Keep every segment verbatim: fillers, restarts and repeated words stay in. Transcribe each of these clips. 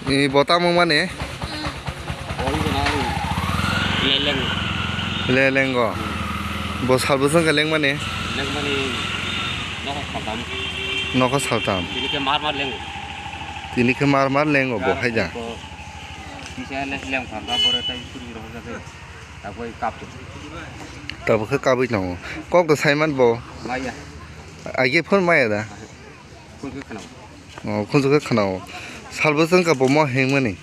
I bo tamo mani? Oi, bo na, leleng. Lelengo. Hmm. Bo salbo songkha lengmani? Lengmani nokha saltam. Nokha saltam. Tini khe mar mar lengo. Tini khe mar mar lengo bo. Yar haida. Ko kisa le leng pharkha bore tai suri rohor jagwi. Taboi kap. Tabukhe kabwi tongo. Kok to saiman bo. Maya. Age phone maya da? Phone khe khwnao. Oh, khunju khe khwnao. Salbo chwngkha bo mo hengmani.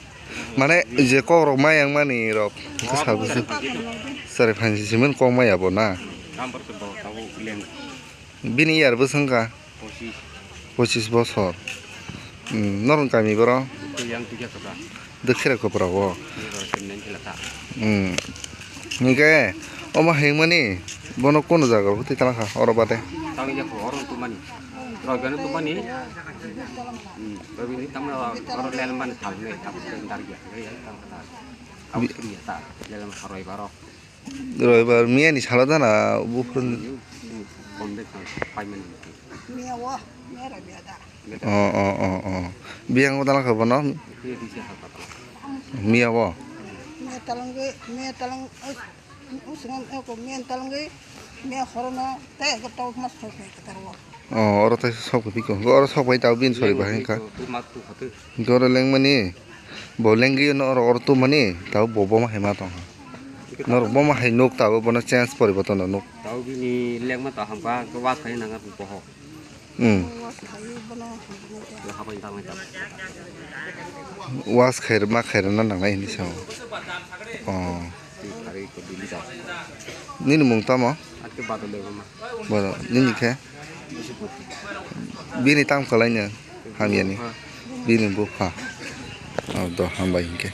Mane je kokrok ma yang mani rok. Hwnkhe salbo chwng-, chari phansi simin kok ma ya bo na. Number se bo tabuk leng. Bini yar bwswngkha? Pochis. Pochis bosor. Hmm, norok kami boro? Yang tiga kota. Dwkhira koprao. Ni rok se neng khela ta. Hmm. Hingke omo hengmani bono kono jaga o twi talangkha oro bade. Tamo ya ko oro tumani. Roibani tumani. Hmm. Roibani tamo oro lelmani salne tamo dargia. Tamo ta. Tamo kriya ta. Lelma roibaro. Roibar miyani salo dana buphuru. Konde kan paimani. Miya wo, miya ra miya da. Oh, oh, oh, oh. Biyang o talangkha bono? Miya wo? Miya talangwi, miya talang, usungan eko miya talangwi, miya horono, tei eko tau mas sok ni ketar wo. Oh, oro tai sok bai piko. Oro sok bai tau bin sori bahai ka. Goro lengmani, bo lengwi no oro, oro tumani, tau bo boma hai ma tong. Norok boma hai nuk tabo bono change poriboton no nuk. Tau bini lengma ta hampa, ke was khai nang boho. Hmm. Was khai bono, bono te. Yo, haba inta mai ta. Was khair ma khair na nang nai hinwi sao. Oh. Twi khari ko dili ta. Nini mung tamo? Ate badal lego ma. Bono, nini khe? Bini tam kalaina hamyani. Bini bupha. Oh, do hambai hinkhe.